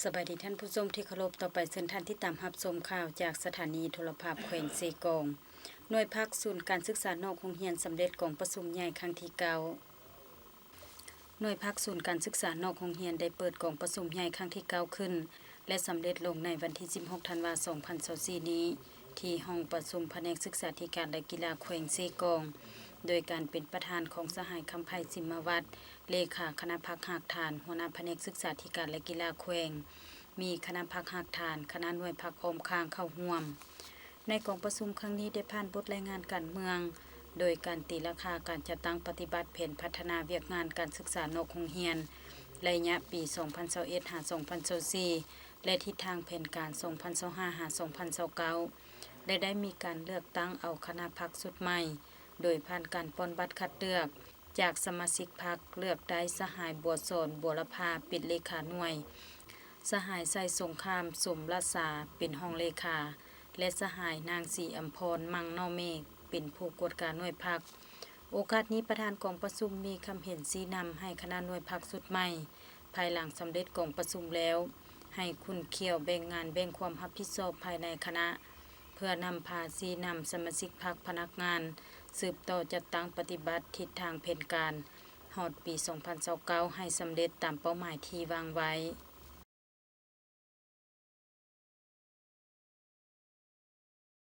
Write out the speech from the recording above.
ສະບາຍດີທ່ານຜູ້ຊົມທີ່ເຄົາລົບ, ຕໍ່ໄປເຊີນທ່ານຕິດຕາມຮັບຊົມຂ່າວຈາກສະຖານີໂທລະພາບແຂວງເຊກອງ. ໜ່ວຍພັກສູນການສຶກສານອກໂຮງຮຽນສຳເລັດກອງປະຊຸມໃຫຍ່ຄັ້ງທີເກົ້າ. ໜ່ວຍພັກສູນການສຶກສານອກໂຮງຮຽນໄດ້ເປີດກອງປະຊຸມໃຫຍ່ຄັ້ງທີເກົ້າຂຶ້ນ ແລະ ສຳເລັດລົງໃນວັນທີສິບຫົກ ທັນວາ ສອງພັນຊາວສີ່ນີ້ ທີ່ຫ້ອງປະຊຸມພະແນກສຶກສາທິການ ແລະ ກິລາແຂວງເຊກອງ ໂດຍການເປັນປະທານຂອງສະຫາຍ ຄຳໄພ ສິມມະວັດ ເລຂາຄະນະພັກຮາກຖານ, ຫົວໜ້າພະແນກສຶກສາທິການ ແລະ ກິລາແຂວງ, ມີຄະນະພັກຮາກຖານ, ຄະນະໜ່ວຍພັກອ້ອມຂ້າງເຂົ້າຮ່ວມ. ໃນກອງປະຊຸມຄັ້ງນີ້ໄດ້ຜ່ານບົດລາຍງານການເມືອງ, ໂດຍການຕີລາຄາການຈັດຕັ້ງປະຕິບັດແຜນພັດທະນາວຽກງານການສຶກສານອກໂຮງຮຽນ ໄລຍະປີສອງພັນຊາວເອັດ ຫາ ສອງພັນຊາວສີ່ ແລະ ທິດທາງແຜນການສອງພັນຊາວຫ້າ ຫາ ສອງພັນຊາວເກົ້າ ແລະ ໄດ້ມີການເລືອກຕັ້ງເອົາຄະນະພັກຊຸດໃໝ່ ໂດຍຜ່ານການປ່ອນບັດຄັດເລືອກຈາກສະມາຊິກພັກ, ເລືອກໄດ້ສະຫາຍ ບົວສອນ ບົວລະພາ ເປັນເລຂາໜ່ວຍ, ສະຫາຍ ໄຊສົງຄາມ ສົມລະສາ ເປັນຮອງເລຂາ ແລະ ສະຫາຍ ນາງ ສີອຳພອນ ມັງນໍເມກ ເປັນຜູ້ກວດກາໜ່ວຍພັກ. ໂອກາດນີ້ ປະທານກອງປະຊຸມມີຄຳເຫັນຊີ້ນຳໃຫ້ຄະນະໜ່ວຍພັກຊຸດໃໝ່ ພາຍຫຼັງສຳເລັດກອງປະຊຸມແລ້ວ ໃຫ້ຂຸ້ນຂ້ຽວແບ່ງງານແບ່ງຄວາມຮັບຜິດຊອບພາຍໃນຄະນະ ເພື່ອນຳພາຊີ້ນຳສະມາຊິກພັກ, ພະນັກງານ ສືບຕໍ່ຈັດຕັ້ງປະຕິບັດທິດທາງແຜນການ ຮອດປີສອງພັນຊາວເກົ້າ ໃຫ້ສຳເລັດຕາມເປົ້າໝາຍທີ່ວາງໄວ້.